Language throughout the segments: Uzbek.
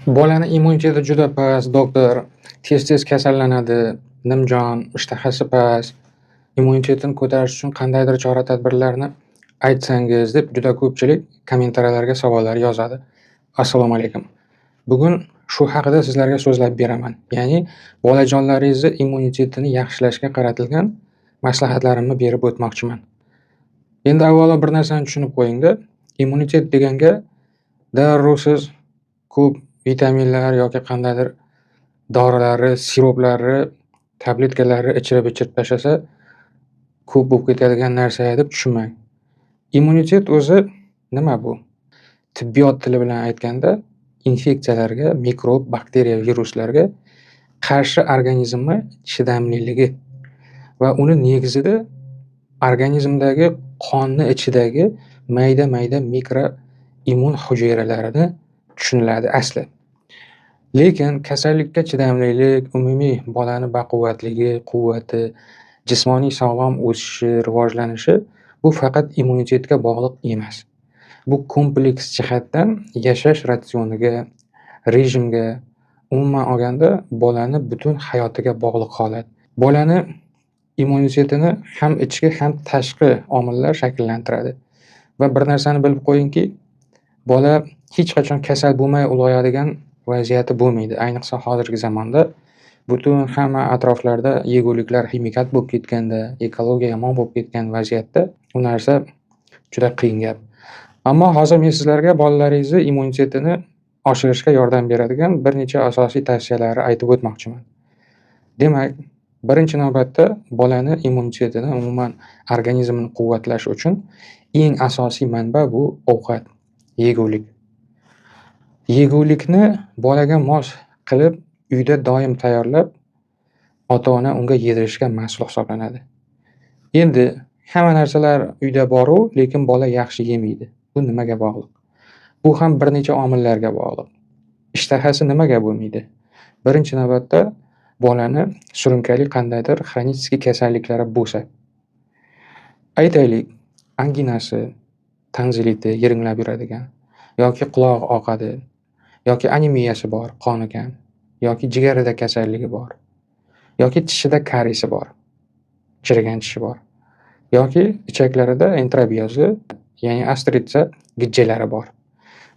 Bolani immuniteti juda past, doktor. Tez-tez kasallanadi, nimjon, ishtahasi past. Immunitetini ko'tarish uchun qandaydir chora-tadbirlarni aytsangiz, deb juda ko'pchilik kommentariyalarga savollar yozadi. Assalomu alaykum. Bugun shu haqida sizlarga so'zlab beraman. Ya'ni bolajonlaringizni immunitetini yaxshilashga qaratilgan maslahatlarimni berib o'tmoqchiman. Endi avvalo bir narsani tushunib qo'ying-da, immunitet deganga darrov siz ko'p vitaminlar yoki qandaydir dorilarni, siroplarni, tabletkalarni ichirib-ichirib tashlasa, ko'p bo'lib ketadigan narsa deb tushunmang. Immunitet o'zi nima bu? Tibbiyot tili bilan aytganda, infeksiyalarga, mikrob, bakteriya, viruslarga qarshi organizmni chidamliligi va uni negizida organizmdagi qonni ichidagi mayda-mayda mikro immun hujayralarini tushuniladi asli. Lekin kasallikka chidamlilik, umumiy bolani baquvvatligi, quvvati, jismoniy sog'lom o'sishi, rivojlanishi bu faqat immunitetga bog'liq emas. Bu kompleks jihatdan yashash ratsioniga, rejimga, umuman olganda bolani butun hayotiga bog'liq holat. Bolani immunitetini ham ichki, ham tashqi omillar shakllantiradi. Va bir narsani bilib qo'yingki, bola hech qachon kasal bo'lmay ulg'ayadigan vaziyati bo'lmaydi. Ayniqsa hozirgi zamonda butun hamma atroflarda yeguliklar ximikat bo'lib ketganda, ekologiya yomon bo'lib ketgan vaziyatda bu narsa juda qiyin gap. Ammo hozir men sizlarga bolalaringizni immunitetini oshirishga yordam beradigan bir necha asosiy tavsiyalarni aytib o'tmoqchiman. Demak, birinchi navbatda bolani immunitetini, umuman organizmini quvvatlash uchun eng asosiy manba bu ovqat, yegulik. Yegulikni bolaga mos qilib uyda doim tayyorlab, ota-ona unga yedirishga mas'ul hisoblanadi. Endi hamma narsalar uyda bor-u, lekin bola yaxshi yemaydi. Bu nimaga bog'liq? Bu ham bir necha omillarga bog'liq. Ishtahasi nimaga bo'lmaydi? Birinchi navbatda bolani surunkali qandaydir xronический kasalliklari bo'lsa. Aytaylik, anginasi, tonzilliti yiringlab yuradigan yoki qulog'i oqadi yoki anemiyasi bor, qoni kam yoki jigarida kasalligi bor yoki tishida kariesi bor, chirigan tishi bor yoki ichaklarida enterobiozi, ya'ni ostritsa gijjalari bor.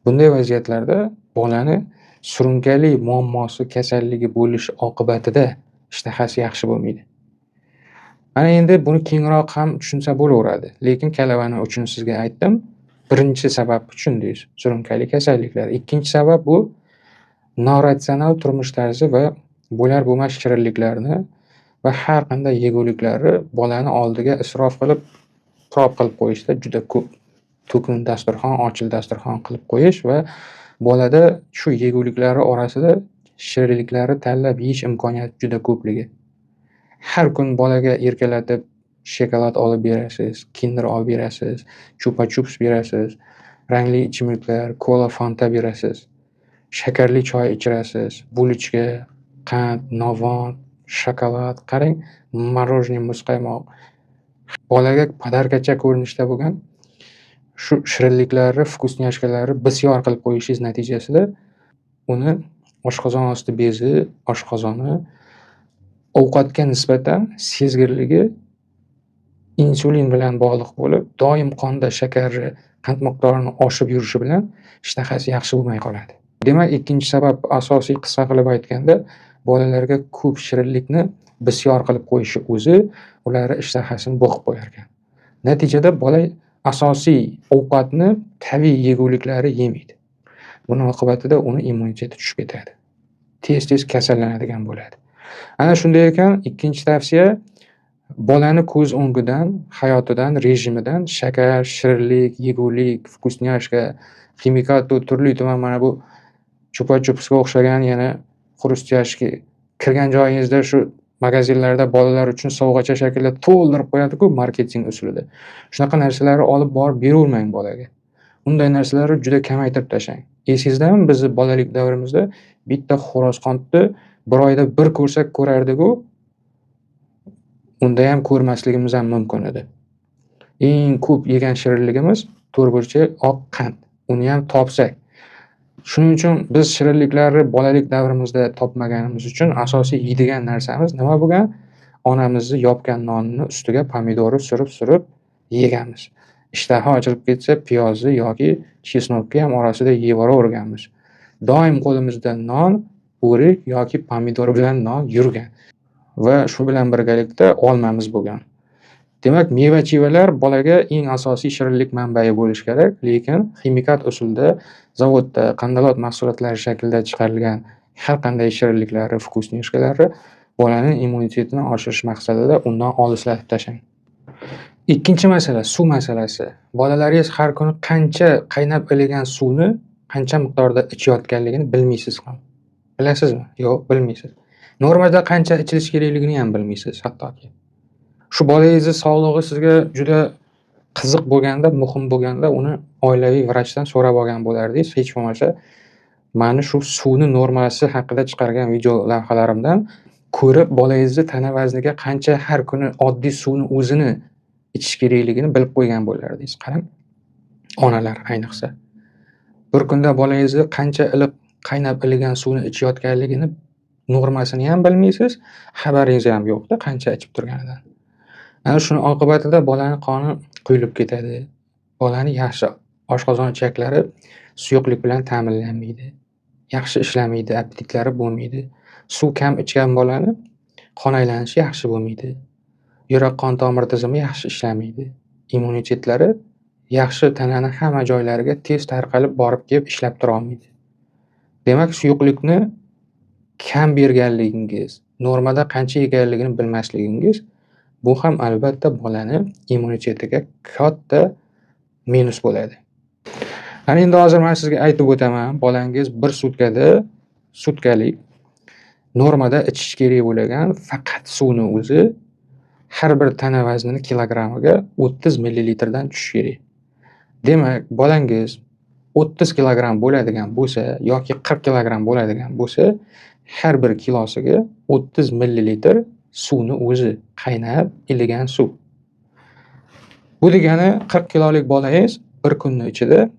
Bunday vaziyatlarda bolani surunkali muammosi, kasalligi bo'lishi oqibatida ishtahasi yaxshi bo'lmaydi. Mana endi buni kengroq ham tushunsa bo'laveradi, lekin kalavani uchun sizga aytdim. Birinchi sabab tushundingiz, surunkali kasalliklar. Ikkinchi sabab bu noratsional turmush tarzi va bo'lar-bo'lmas shirinliklarni va har qanday yeguliklarni bolani oldiga isrof qilib, turob qilib qo'yishda juda ko'p. To'kin dasturxon, ochil dasturxon qilib qo'yish va bolada shu yeguliklari orasida shirinliklarni tanlab yeyish imkoniyati juda ko'pligi. Har kun bolaga erkalatib shokolad olib berasiz, Kinder olib berasiz, Chupa-chups berasiz, rangli ichimliklar, kola, fanta berasiz, shakarli choy ichirasiz, bulochka, qand, novon, shokolad, qarang, мороженое, muzqaymoq. Bolaga podarkacha ko'rinishda bo'lgan shu shirinliklarni, вкусняшка larni bisyor qilib qo'yishingiz natijasida uni oshqozon osti bezi, oshqozoni ovqatga nisbatan sezgirligi insulin bilan bog'liq bo'lib, doim qonda shakarni, qand miqdorini oshib yurishi bilan ishtahasi yaxshi bo'lmay qoladi. Demak, ikkinchi sabab asosiy qisqa qilib aytganda, bolalarga ko'p shirinlikni bisyor qilib qo'yishi o'zi ularni ishtahasini bo'g'ib qo'yar ekan. Natijada bola asosiy ovqatni, tabiiy yeguliklarni yemaydi. Buni oqibatida uni immuniteti tushib ketadi. Tez-tez kasallanadigan bo'ladi. Ana shunday ekan, ikkinchi tavsiya bolani ko'z o'ngidan, hayotidan, rejimidan shakar, shirinlik, yegulik, вкусняшка, ximikat turli tuman mana bu Chupa-chupsga o'xshagan yana хрустяшки kirgan joyingizda shu magazinlarda bolalar uchun sovg'acha shaklda to'ldirib qo'yadi-ku marketing usulida. Shunaqa narsalarni olib borib beravermang bolaga. Unday narsalarni juda kamaytirib tashlang. Esingizdami, bizni bolalik davrimizda bitta xo'rozqandni bir oyda bir ko'rsak ko'rardik-u, unda ham ko'rmasligimiz ham mumkin edi. Eng ko'p yegan shirinligimiz to'rtburchak oq qand. Uni ham topsak. Shuning uchun biz shirinliklarni bolalik davrimizda topmaganimiz uchun asosiy yeydigan narsamiz nima bo'lgan? Onamizni yopgan nonini ustiga pomidori surib-surib yeganmiz. Ishtaha ochilib ketsa, piyozni yoki chesnokni ham orasida yevoraverganmiz. Doim qo'limizda non, o'rik yoki pomidor bilan non yurgan va shu bilan birgalikda olmamiz bo'lgan. Demak, meva-chevalar bolaga eng asosiy shirinlik manbai bo'lishi kerak, lekin ximikat usulda zavodda qandalot mahsulotlari shaklida chiqarilgan har qanday shirinliklari, vkusnyashkalari bolani immunitetini oshirish maqsadida undan olislatib tashlang. Ikkinchi masala suv masalasi. Bolalaringiz har kuni qancha qaynab iligan suvni qancha miqdorda ichayotganligini bilmaysiz ham. Bilasizmi? Yo'q, bilmaysiz. Normada qancha ichilishi kerakligini ham bilmaysiz hattoki. Shu bolangizni sog'lig'i sizga juda qiziq bo'lganda, muhim bo'lganda uni oilaviy vrachdan so'rab olgan bo'lardingiz. Hech bo'lmasa mani shu suvni normasi haqida chiqargan video lavhalarimdan ko'rib bolangizni tana vazniga qancha har kuni oddiy suvni o'zini ichish kerakligini bilib qo'ygan bo'lardingiz. Qarang, onalar ayniqsa. Bir kunda bolangizni qancha iliq qaynab iligan suvni ichayotganligini normasini ham bilmaysiz, xabaringiz ham yo'qda qancha ichib turganidan. Ana shuni oqibatida bolani qoni quyilib ketadi. Bolani yaxshi oshqozon ichaklari suyuqlik bilan ta'minlanmaydi. Yaxshi ishlamaydi, appetitlari bo'lmaydi. Suv kam ichgan bolani qon aylanishi yaxshi bo'lmaydi. Yurak-qon tomir tizimi yaxshi ishlamaydi. Immunitetlari yaxshi tanani hamma joylariga tez tarqalib borib kelib ishlab tura olmaydi. Demak, suyuqlikni kam berganligingiz, normada qancha yeganligini bilmasligingiz bu ham albatta bolani immunitetiga katta minus bo'ladi. Ana endi hozir men sizga aytib o'taman, bolangiz bir sutkada sutkalik normada ichish kerak bo'lgan faqat suvni o'zi har bir tana vaznini kilogrammiga 30 millilitrdan tushishi kerak. Demak, bolangiz 30 kilogramm bo'ladigan bo'lsa yoki 40 kilogramm bo'ladigan bo'lsa, har bir kilosiga 30 millilitr suvni o'zi qaynab iligan suv. Bu degani 40 kilolik bolangiz bir kunni ichida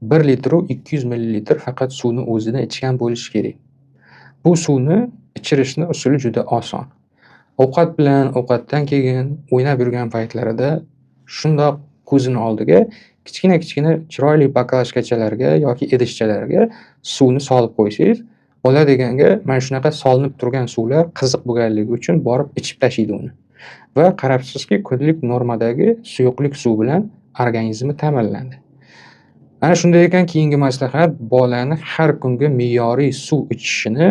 1 litr 200 millilitr faqat suvni o'zini ichgan bo'lishi kerak. Bu suvni ichirishni usuli juda oson. Ovqat bilan, ovqatdan keyin o'ynab yurgan paytlarida shundoq ko'zini oldiga kichkina-kichkina chiroyli baklashkachalarga yoki idishchalarga suvni solib qo'ysangiz, bola deganga mana shunaqa solinib turgan suvlar qiziq bo'lganligi uchun borib ichib tashlaydi uni. Va qarabsizki, kunlik normadagi suyuqlik suv bilan organizmi ta'minlandi. Ana shunday ekan, keyingi maslahat bolani har kungi me'yoriy suv ichishini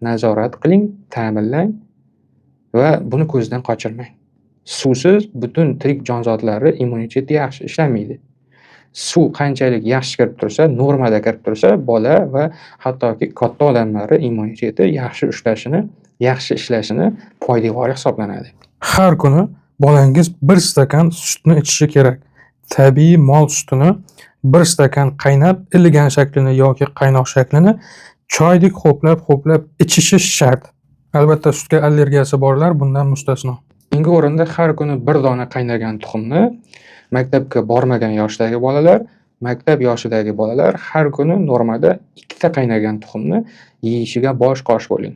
nazorat qiling, ta'minlang va buni ko'zdan qochirmang. Suvsiz butun tirik jonzotlarni immuniteti yaxshi ishlamaydi. Suv qanchalik yaxshi kirib tursa, normada kirib tursa, bola va hattoki katta odamlarni immuniteti yaxshi ushlashini, yaxshi ishlashini poydevori hisoblanadi. Har kuni bolangiz 1 stakan sutni ichishi kerak. Tabiiy mol sutini 1 stakan qaynab iligan shaklini yoki qaynoq shaklini choydek ho'plab-ho'plab ichishi shart. Albatta sutga allergiyasi borlar bundan mustasno. Keyingi o'rinda har kuni 1 dona qaynagan tuxumni maktabga bormagan yoshdagi bolalar, maktab yoshidagi bolalar har kuni normada 2 ta qaynagan tuxumni yeyishiga bosh-qosh bo'ling.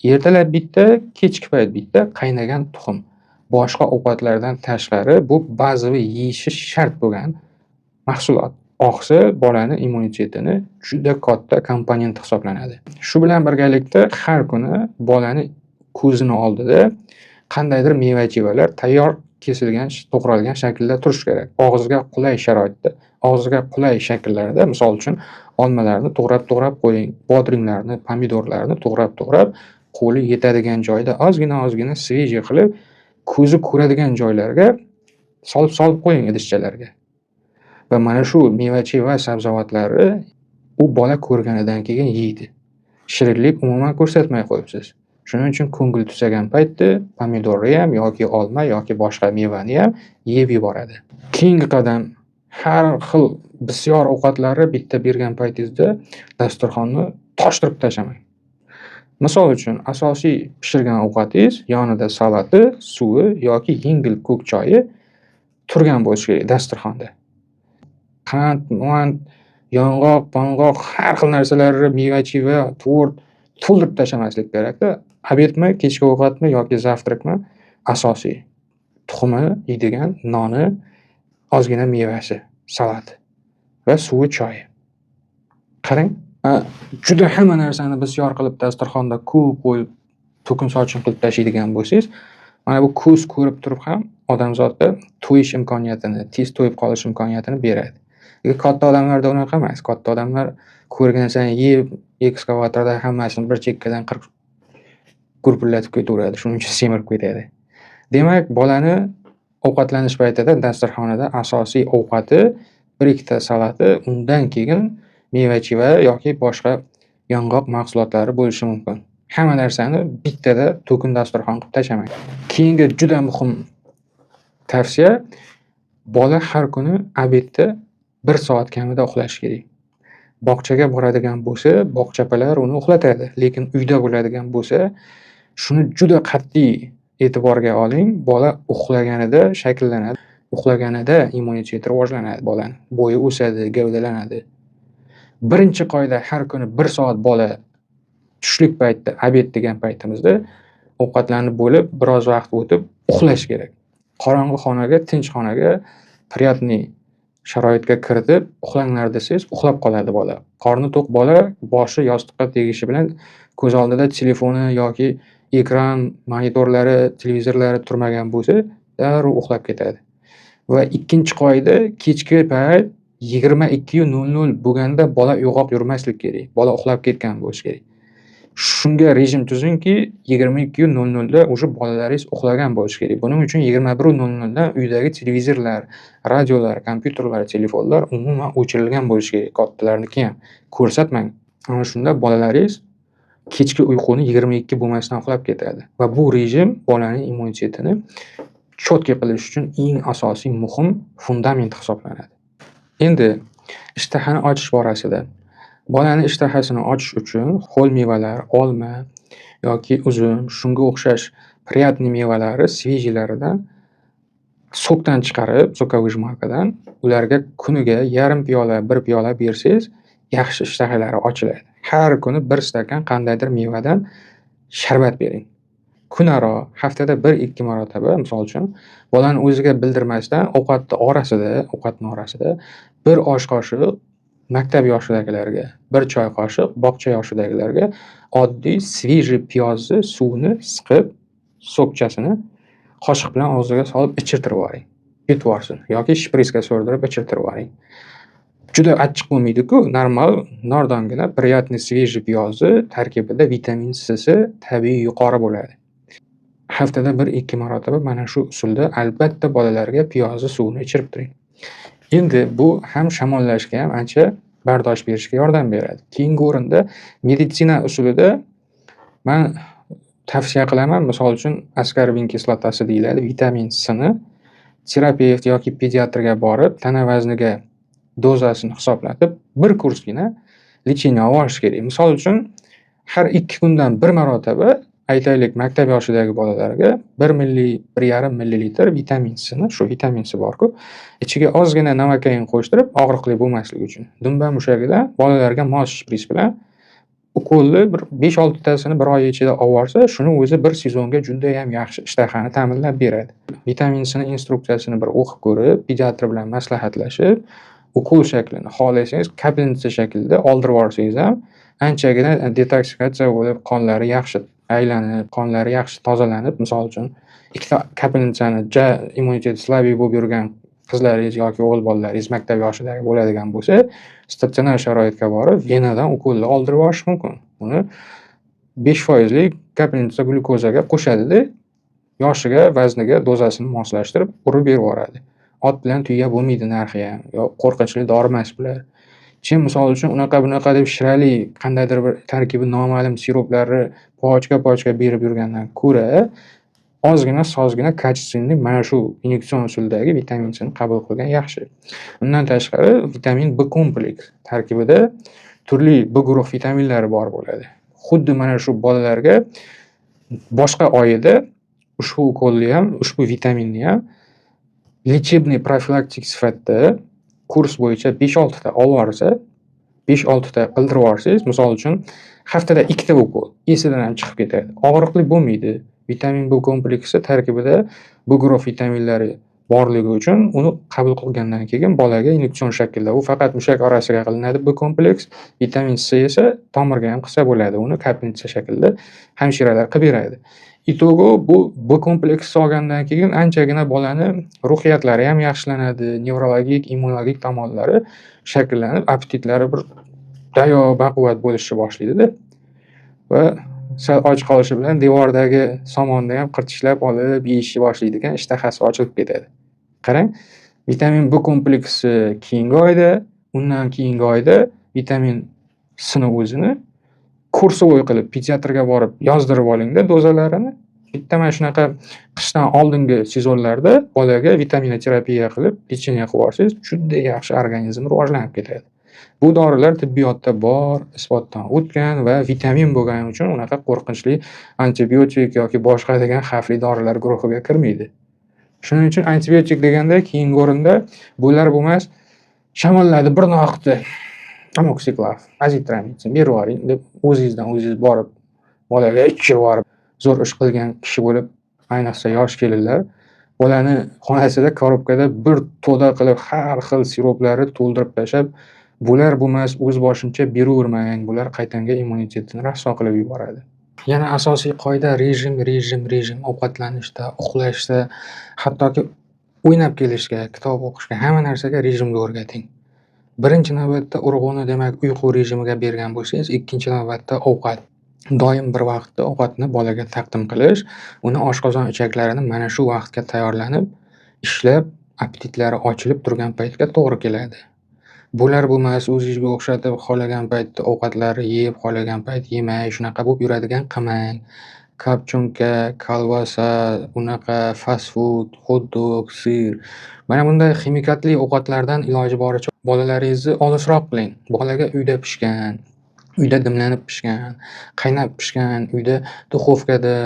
Ertalab bitta, kechki payt bitta qaynagan tuxum. Boshqa ovqatlardan tashqari bu bazaviy yeyishi shart bo'lgan mahsulot. Oqsil bolani immunitetini juda katta komponent hisoblanadi. Shu bilan birgalikda har kuni bolani ko'zini oldida qandaydir meva-chevalar tayyor kesilgan, to'g'ralgan shaklda turishi kerak. Og'izga qulay sharoitda, og'izga qulay shakllarda, misol uchun olmalarni to'g'rab-to'g'rab qo'ying, bodringlarni, pomidorlarni to'g'rab-to'g'rab qo'li yetadigan joyda ozgina-ozgina svejiy qilib ko'zi ko'radigan joylarga solib-solib qo'ying idishchalarga. Va mana shu meva-cheva sabzavotlarni u bola ko'rganidan keyin yeydi. Shirinlik umuman ko'rsatmay qo'yibsiz. Shuning uchun ko'ngil tusagan paytda pomidorni ham yoki olma yoki boshqa mevani ham yeb yuboradi. Keyingi qadam har xil bisyor ovqatlarni bitta bergan paytingizda dasturxonni toshtirib tashlamang. Misol uchun asosiy pishirgan ovqatingiz yonida salati, suvi yoki yengil ko'k choyi turgan bo'lishi kerak dasturxonda. Qand, mand, Yong'oq, pong'oq, har xil narsalarni, meva-cheva, tort to'ldirib tashlamaslik kerakda. Обед mi, kechki ovqatmi yoki завтрак mi asosiy. Tuxumi, yeydigan noni, ozgina mevasi, salat va suvi, choyi. Qarang, juda hamma narsani bisyor qilib dasturxonda ko'p qo'yib, to'kin-sochin qilib tashlaydigan bo'lsangiz, mana bu ko'z ko'rib turib ham odamzodda to'yish imkoniyatini, tez to'yib qolish imkoniyatini beradi. Katta odamlarda unaqa emas. Katta odamlar ko'rgan sayin yeb, ekskavatorda hammasini bir chekkadan qirib gurpillatib ketaveradi. Shuning uchun semirib ketadi. Demak, bolani ovqatlanish paytida dasturxonada asosiy ovqati bir-ikkita salati, undan keyin meva-cheva yoki boshqa yong'oq mahsulotlari bo'lishi mumkin. Hamma narsani bittada to'kin dasturxon qilib tashlamang. Keyingi juda muhim tavsiya: bola har kuni обед da bir soat kamida uxlashi kerak. Bog'chaga boradigan bo'lsa, bog'chapalar uni uxlatadi, lekin uyda bo'ladigan bo'lsa, shuni juda qat'iy e'tiborga oling. Bola uxlaganida shakllanadi. Uxlaganida immunitet rivojlanadi bolani. Bo'yi o'sadi, gavdalanadi. Birinchi qoida: har kuni bir soat bola tushlik paytida, обед degan paytimizda ovqatlanib bo'lib, biroz vaqt o'tib uxlash kerak. Qorong'i xonaga, tinch xonaga, приятный sharoitga kiritib, uxlanglar desangiz, uxlab qoladi bola. Qorni to'q bola boshi yostiqqa tegishi bilan ko'z oldida telefoni yoki ekran, monitorlari, televizorlari turmagan bo'lsa, darrov uxlab ketadi. Va ikkinchi qoida: kechki payt 22:00 bo'lganda bola uyg'oq yurmaslik kerak. Bola uxlab ketgan bo'lishi kerak. Shunga rejim tuzingki, 22:00 da уже bolalaringiz uxlagan bo'lishi kerak. Buning uchun 21:00 dan uydagi televizorlar, radiolar, kompyuterlar, telefonlar umuman o'chirilgan bo'lishi kerak, kattalarniki ham. Ko'rsatmang. Ana shunda bolalaringiz kechki uyquni 22 bo'lmasdan uxlab ketadi. Va bu rejim bolaning immunitetini чёткий qilish uchun eng asosiy muhim fundament hisoblanadi. Endi ishtahani ochish borasida. Bolani ishtahasini ochish uchun ho'l mevalar, olma yoki uzum, shunga o'xshash приятный mevalarni свежий laridan сок dan chiqarib, соковыжималка dan ularga kuniga yarim piyola, bir piyola bersangiz, yaxshi ishtahalari ochiladi. Har kuni bir stakan qandaydir mevadan sharbat bering. Kunaro, haftada bir-ikki marotaba, misol uchun, bolani o'ziga bildirmasdan ovqatni orasida bir osh qoshiq maktab yoshidagilarga, bir choy qoshiq bog'cha yoshidagilarga oddiy свежий piyozni suvini siqib, сок chasini qoshiq bilan og'ziga solib ichirtirib yuboring. Yutib yuborsin yoki shpritsga so'rdirib ichirtirib yuboring. Juda achchiq bo'lmaydi-ku, normal, nordongina приятный свежий piyozni tarkibida vitamin C si tabiiy yuqori bo'ladi. Haftada bir-ikki marotaba mana shu usulda albatta bolalarga piyozni suvini ichirib turing. Endi bu ham shamollashga ham ancha bardosh berishga yordam beradi. Keyingi o'rinda meditsina usulida man tavsiya qilaman, misol uchun, askorbin kislotasi deyiladi, vitamin C ni terapevt yoki pediatrga borib, tana vazniga dozasini hisoblatib, bir kursgina лечение olib olish kerak. Misol uchun, har 2 kundan bir marotaba, aytaylik, maktab yoshidagi bolalarga 1 milli, 1,5 millilitr vitamin C ni, shu vitamin C borku, ichiga ozgina novokain qo'shtirib, og'riqli bo'lmasligi uchun dumba mushagidan bolalarga mos shprits bilan ukolni bir besh-oltitasini bir oy ichida olib yuborsa, shuni o'zi bir sezonga judayam yaxshi ishtahani ta'minlab beradi. Vitamin C ni instruksiyasini bir o'qib ko'rib, pediatr bilan maslahatlashib, ukol shaklini, xohlasangiz, капельница shaklida oldirib yuborsangiz ham anchagina detoksikatsiya bo'lib, qonlari yaxshi aylanib, qonlari yaxshi tozalanib, misol uchun, ikkita капельница ni ja immuniteti слабый bo'lib yurgan qizlaringiz yoki o'g'il bolalaringiz maktab yoshidagi bo'ladigan bo'lsa, statsionar sharoitga borib, venadan ukolni oldirib yuborish mumkin. Uni 5 foizli капельница glyukozaga qo'shadida, yoshiga, vazniga dozasini moslashtirib urib berib yuboradi. Ot bilan tuya bo'lmaydi narxiyam, yo qo'rqinchli dori emas bular. Chin, misol uchun, unaqa-bunaqa deb shirali qandaydir bir tarkibi noma'lum siroplarni pochka-pochka berib yurgandan ko'ra, ozgina sozgina качественный mana shu inyektsion usuldagi vitamin C ni qabul qilgan yaxshi. Undan tashqari, vitamin B kompleks tarkibida turli B guruh vitaminlari bor bo'ladi. Xuddi mana shu bolalarga boshqa oyida ushbu ukolni ham, ushbu vitaminni ham лечебный profilaktik sifatida kurs bo'yicha besh-oltita olib yuborsa 5-6 ta qildirib yuborsangiz, misol uchun, haftada 2 ta ukol esidan ham chiqib ketadi. Og'riqli bo'lmaydi. Vitamin B kompleksi tarkibida B guruh vitaminlari borligi uchun uni qabul qilgandan keyin bolaga inyeksion shaklda, u faqat mushak orasiga qilinadi B kompleks, vitamin C esa tomirga ham qilsa bo'ladi. Uni капельница shaklida hamshiralar qilib beradi. Итого bu B kompleksi olgandan keyin anchagina bolani ruhiyatlari ham yaxshilanadi, nevrologik, immunologik tomonlari shakllanib, appetitlari bir dayo baquvvat bo'lishni boshlaydi-da. Va sal och qolishi bilan devordagi somonni ham qirtishlab olib yeyishni boshlaydigan ishtahasi ochilib ketadi. Qarang, vitamin B kompleksi keyingi oyda, undan keyingi oyda vitamin C ni o'zini курсовой qilib pediatrga borib yozdirib olingda dozalarini. Bitta mana shunaqa qishdan oldingi sezonlarda bolaga vitaminoterapiya qilib, лечение qilib yuborsangiz, juda yaxshi organizm rivojlanib ketadi. Bu dorilar tibbiyotda bor, isbotdan o'tgan va vitamin bo'lgani uchun unaqa qo'rqinchli antibiotik yoki boshqa degan xavfli dorilar guruhiga kirmaydi. Shuning uchun antibiotik deganda keyingi o'rinda bo'lar bo'lmas shamolladi bir noqta amoksiklav, azitromitsin berib yuboring deb o'zingizdan o'zingiz borib bolaga ichirib yuborib zo'r ish qilgan kishi bo'lib, ayniqsa yosh kelinlar bolani xonasida korobkada bir to'da qilib har xil siroplari to'ldirib tashlab, bo'lar bo'lmas o'z boshimcha beravermang, bular qaytanga immunitetini rasvo qilib yuboradi. Yana asosiy qoida rejim, rejim, rejim. Ovqatlanishda, uxlashda, hattoki o'ynab kelishga, kitob o'qishga, hamma narsaga rejimga o'rgating. Birinchi navbatda urg'uni, demak, uyqu rejimiga bergan bo'lsangiz, ikkinchi navbatda ovqat. Doim bir vaqtda ovqatni bolaga taqdim qilish, uni oshqozon ichaklarini mana shu vaqtga tayyorlanib, ishlab, appetitlari ochilib turgan paytga to'g'ri keladi. Bo'lar bo'lmas o'zingizga o'xshatib xohlagan paytda ovqatlarni yeb, xohlagan payt yemay, shunaqa bo'lib yuradigan qilmang. Копчёнка, kolbasa, unaqa fast food, hot-dog, сыр. Mana bunday ximikatli ovqatlardan iloji boricha bolalaringizni olisroq qiling. Bolaga uyda pishgan, uyda dimlanib pishgan, qaynab pishgan, uyda duxovkada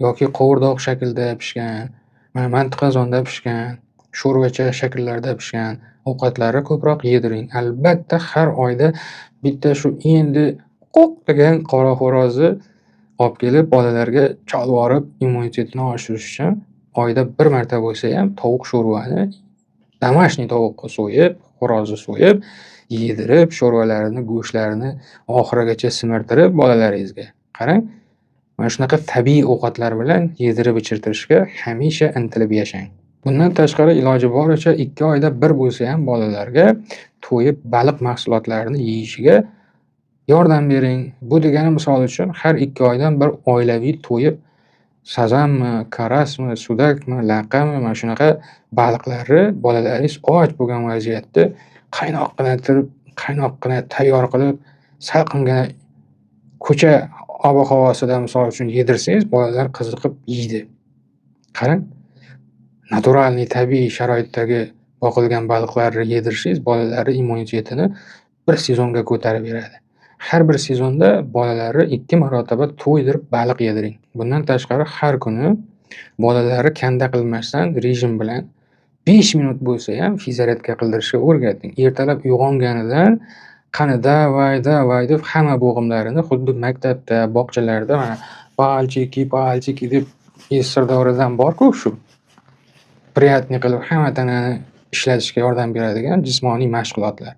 yoki qovurdoq shaklida pishgan, mana mantiqazonda pishgan, sho'rvacha shakllarida pishgan ovqatlarni ko'proq yediring. Albatta har oyda bitta shu endi qo'q degan qora xo'rozni olib kelib bolalarga cholvorib immunitetini oshirish uchun oyda bir marta bo'lsa ham tovuq sho'rvani, домашний tovuqni so'yib, xo'rozni so'yib, yedirib, sho'rvalarini, go'shtlarini oxirigacha simirtirib bolalaringizga. Qarang, mana shunaqa tabiiy ovqatlar bilan yedirib ichirtirishga hamisha intilib yashang. Bundan tashqari iloji boricha 2 oyda bir bo'lsa ham bolalarga to'yib baliq mahsulotlarini yeyishiga yordam bering. Bu degani, misol uchun, har 2 oydan bir oilaviy to'yib sazanmi, карась mi, sudakmi, laqami, mana shunaqa baliqlarni bolalaringiz och bo'lgan vaziyatda qaynoqqina turib, qaynoqqina tayyor qilib, salqingina ko'cha ob-havosida, misol uchun, yedirsangiz, bolalar qiziqib yeydi. Qarang, натуральный, tabiiy sharoitdagi boqilgan baliqlarni yedirishingiz bolalarni immunitetini bir sezonga ko'tarib beradi. Har bir sezonda bolalarni 2 marotaba to'ydirib baliq yediring. Bundan tashqari har kuni bolalarni kanda qilmasdan rejim bilan 5 minut bo'lsa ham физзарядка qildirishga o'rgating. Ertalab uyg'onganidan qani давай, давай deb hamma bo'g'imlarini xuddi maktabda, bog'chalarda mana пальчики, пальчики deb SSSR davridan bor-ku shu. Приятный qilib hamma tanani ishlatishga yordam beradigan jismoniy mashg'ulotlar.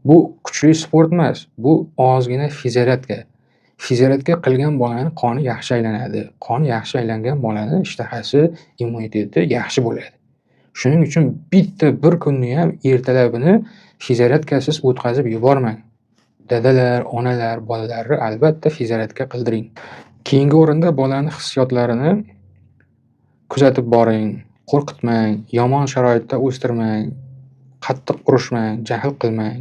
Bu kuchli sport emas, bu ozgina физзарядка. Физзарядка qilgan bolani qoni yaxshi aylanadi. Qoni yaxshi aylangan bolani ishtahasi, immuniteti yaxshi bo'ladi. Shuning uchun bitta bir kunni ham ertalabini физзарядка siz o'tkazib yubormang. Dadalar, onalar bolalarni albatta физзарядка qildiring. Keyingi o'rinda bolani hissiyotlarini kuzatib boring, qo'rqitmang, yomon sharoitda o'stirmang, qattiq urushmang, jahl qilmang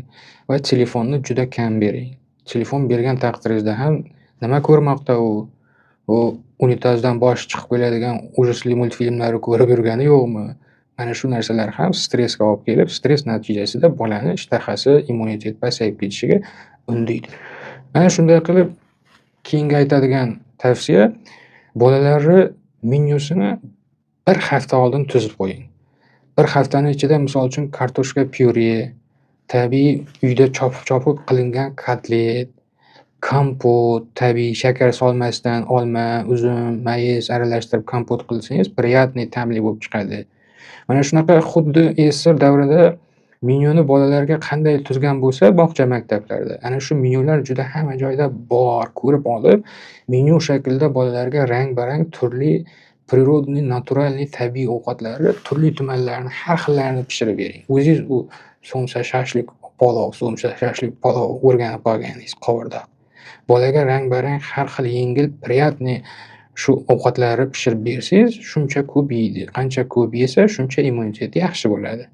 va telefonni juda kam bering. Telefon bergan taqdiringizda ham nima ko'rmoqda u? U unitazdan boshi chiqib keladigan ужас li multfilmlarni ko'rib yurgani yo'qmi? Mana shu narsalar ham stressga olib kelib, stress natijasida bolani ishtahasi, immunitet pasayib ketishiga undaydi. Mana shunday qilib, keyingi aytadigan tavsiya: bolalarni menyusini bir hafta oldin tuzib qo'ying. Bir haftani ichida, misol uchun, kartoshka pyure, Tabiiy uyda chopib-chopib qilingan kotlet, kompot, tabiiy shakar solmasdan olma, uzum, mayiz aralashtirib kompot qilsangiz, приятный ta'mli bo'lib chiqadi. Mana shunaqa xuddi SSSR davrida menyuni bolalarga qanday tuzgan bo'lsa bog'cha, maktablarda, ana shu menyular juda hamma joyda bor. Ko'rib olib, menyu shaklida bolalarga rang-barang turli природный, натуральный tabiiy ovqatlarni turli tumanlarini, har xillarini pishirib bering. O'zingiz u somsa, shashlik, palov, somsa, shashlik, palov o'rganib qolganingiz qovurdoq. Bolaga rang-barang har xil yengil, приятный shu ovqatlarni pishirib bersangiz, shuncha ko'p yeydi. Qancha ko'p yesa, shuncha immuniteti yaxshi bo'ladi.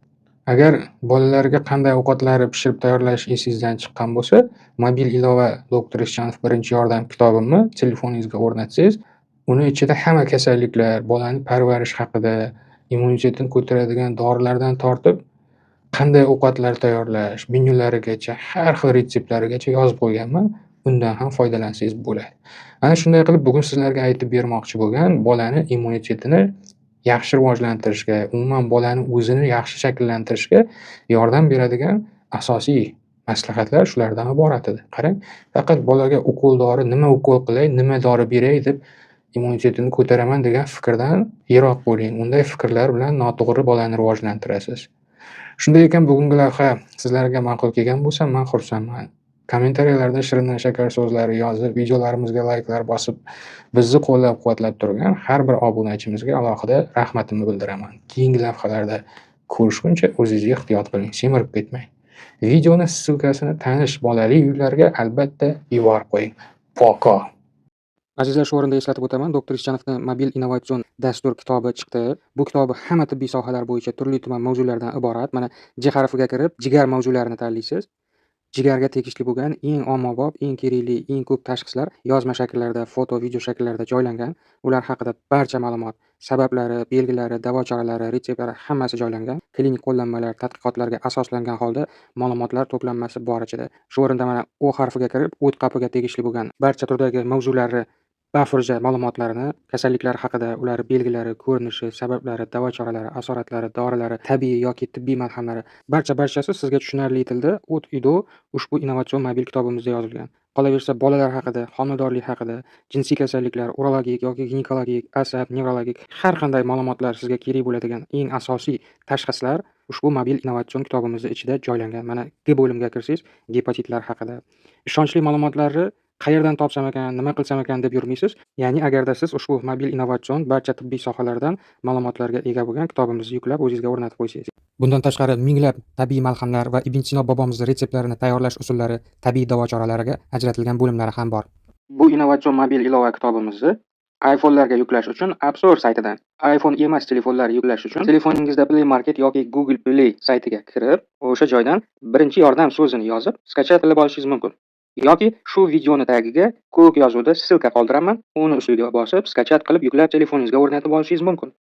Agar bolalarga qanday ovqatlarni pishirib tayyorlash esingizdan chiqqan bo'lsa, mobil ilova "Doktor Ischanov birinchi yordam" kitobimni telefoningizga o'rnatsangiz, uni ichida hamma kasalliklar, bolani parvarish haqida, immunitetini ko'taradigan dorilardan tortib, qanday ovqatlar tayyorlash menyularigacha, har xil retseptlarigacha yozib qo'yganman. Undan ham foydalansangiz bo'ladi. Ana shunday qilib, bugun sizlarga aytib bermoqchi bo'lgan bolani immunitetini yaxshi rivojlantirishga, umuman bolani o'zini yaxshi shakllantirishga yordam beradigan asosiy maslahatlar shulardan iborat edi. Qarang, faqat bolaga ukol dori, nima ukol qilay, nima dori beray deb immunitetini ko'taraman degan fikrdan yiroq bo'ling. Unday fikrlar bilan noto'g'ri bolani rivojlantirasiz. Shunday ekan, bugungi lavha sizlarga ma'qul kelgan bo'lsa, man xursandman. Kommentariyalarda shirindan shakar so'zlari yozib, videolarimizga layklar bosib, bizni qo'llab-quvvatlab turgan har bir obunachimizga alohida rahmatimni bildiraman. Keyingi lavhalarda ko'rishguncha o'zingizga ehtiyot qiling, semirib ketmang. Videoni ссылка sini tanish bolali uylarga albatta yuborib qo'ying. Пока. Azizlar, shu o'rinda eslatib o'taman, doktor Ischanovni mobil innovatsion dastur kitobi chiqdi. Bu kitobi hamma tibbiy sohalar bo'yicha turli tuman mavzulardan iborat. Mana J harfiga kirib, jigar mavzularini tanlaysiz. Jigarga tegishli bo'lgan eng ommabop, eng kerakli, eng ko'p tashxislar yozma shakllarda, foto, video shakllarida joylangan. Ular haqida barcha ma'lumot, sabablari, belgilari, davo choralari, retseptlari hammasi joylangan. Klinik qo'llanmalar, tadqiqotlarga asoslangan holda ma'lumotlar to'planmasi bor ichida. Shu o'rinda mana O harfiga kirib, o't qapiga tegishli bo'lgan barcha turdagi mavzularni bafurja ma'lumotlarini, kasalliklar haqida, ular belgilari, ko'rinishi, sabablari, davo choralari, asoratlari, dorilari, tabiiy yoki tibbiy malhamlari, barcha-barchasi sizga tushunarli tilda o't ido ushbu innovatsion mobil kitobimizda yozilgan. Qolaversa, bolalar haqida, homiladorlik haqida, jinsiy kasalliklar, urologik yoki ginekologik, asab, nevrologik har qanday ma'lumotlar, sizga kerak bo'ladigan eng asosiy tashxislar ushbu mobil innovatsion kitobimizni ichida joylangan. Mana G bo'limiga kirsangiz, gepatitlar haqida. Ishonchli ma'lumotlarni qayerdan topsam ekan, nima qilsam ekan deb yurmaysiz. Ya'ni agarda siz ushbu mobil innovatsion barcha tibbiy sohalardan ma'lumotlarga ega bo'lgan kitobimizni yuklab, o'zingizga o'rnatib qo'ysangiz. Bundan tashqari minglab tabiiy malhamlar va Ibn Sino bobomizni retseptlarini tayyorlash usullari, tabiiy davo choralariga ajratilgan bo'limlari ham bor. Bu innovatsion mobil ilova kitobimizni iPhone'larga yuklash uchun App Store saytidan, iPhone emas telefonlar yuklash uchun telefoningizda Play Market yoki Google Play saytiga kirib, o'sha joydan "birinchi yordam" so'zini yozib, скачать qilib olishingiz mumkin. Yoki shu videoni tagiga ko'k yozuvda ссылка qoldiraman, uni ustiga bosib, скачать qilib yuklab telefoningizga o'rnatib olishingiz mumkin.